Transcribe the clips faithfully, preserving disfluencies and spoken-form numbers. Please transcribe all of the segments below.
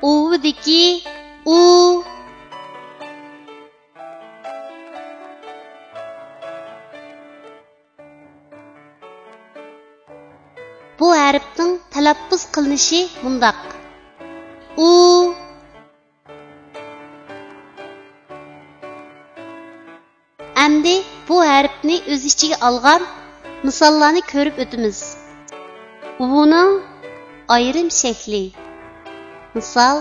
ئۇۋىدىكى ئۇ. بۇ ھەرپنىڭ تەلەپپۇز قىلىنىشى مۇنداق: ئۇ. ئەمدى بۇ ھەرپنى ئۆز ئىچىگە ئالغان مىساللارنى كۆرۈپ ئۆتىمىز. ئۇنىڭ ئايرىم شەكلى. مىسال،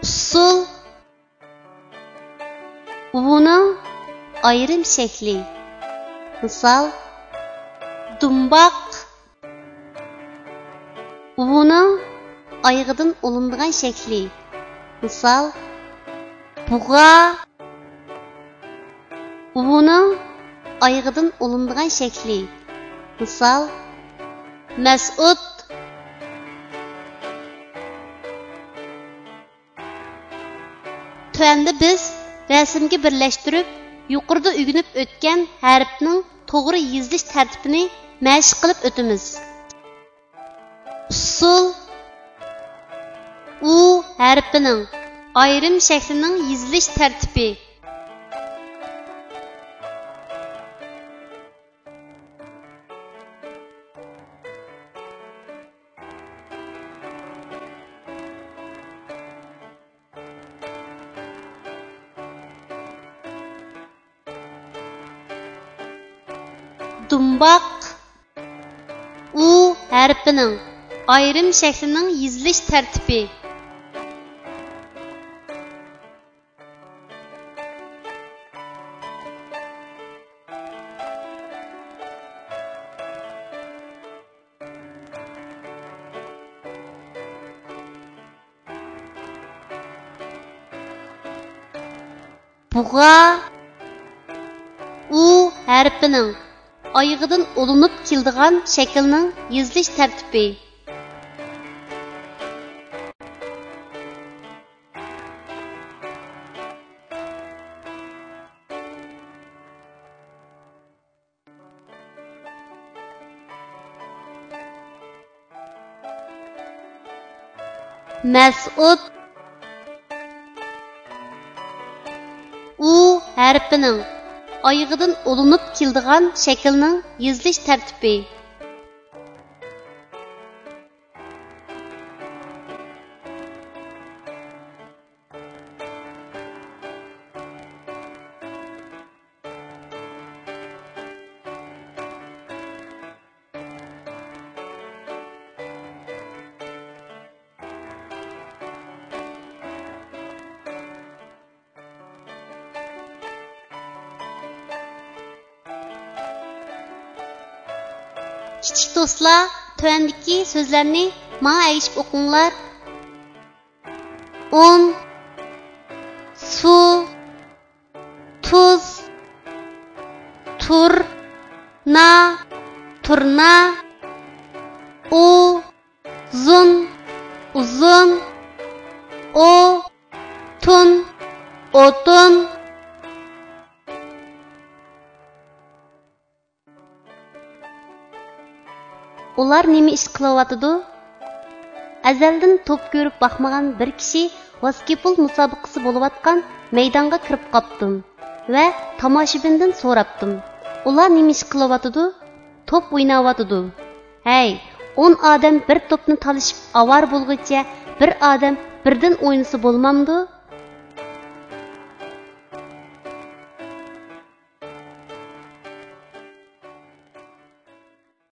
ئۇسسۇل. ئۇنىڭ ئايرىم شەكلى. مىسال، دۇمباق. ئۇنىڭ ئايىغىدىن ئۇلىنىدىغان شەكلى. مىسال، بۇغا. ئۇنىڭ ئايىغىدىن ئۇلىنىدىغان شەكلى. مىسال، مەسئۇد. تۆۋەندە بىز رەسىمگە بىرلەشتۈرۈپ، يۇقىرىدا ئۆگىنىپ ئۆتكەن ھەرپنىڭ توغرا يېزىلىش تەرتىپىنى مەشىق قىلىپ ئۆتىمىز. ئۇسسۇل. ئۇ ھەرپىنىڭ ئايرىم شەكلىنىڭ يېزىلىش تەرتىپى. دۇمباق. ئۇ ھەرپىنىڭ ئايرىم شەكلىنىڭ يېزىلىش تەرتىپى. بۇغا. ئۇ ھەرپىنىڭ ئايىغىدىن ئۇلىنىپ كېلىدىغان شەكىلنىڭ يېزىلىش تەرتىپى. مەسئۇد. ئۇ ھەرپىنىڭ ئايىغىدىن ئۇلىنىپ كېلىدىغان شەكىلنىڭ يېزىلىش تەرتىپى. كىچىك دوستلار، تۆۋەندىكى سۆزلەرنى ماڭا ئەگىشىپ ئوقۇڭلار. ئۇن، سۇ، تۇز، تۇر، نا، تۇرنا، ئۇ، زۇن، ئۇزۇن، ئو، تۇن، ئوتۇن. ئۇلار نېمە ئىش قىلىۋاتىدۇ؟ ئەزەلدىن توپ كۆرۈپ باقمىغان بىر كىشى ۋاسكېتبول مۇسابىقىسى بولۇۋاتقان مەيدانغا كىرىپ قاپتۇ ۋە تاماشىبىندىن سوراپتۇ: «ئۇلار نېمە ئىش قىلىۋاتىدۇ؟» «توپ ئويناۋاتىدۇ.» «ھەي، ئون ئادەم بىر توپنى تالىشىپ ئاۋارە بولغۇچە بىر ئادەم بىردىن ئوينىسا بولمامدۇ؟»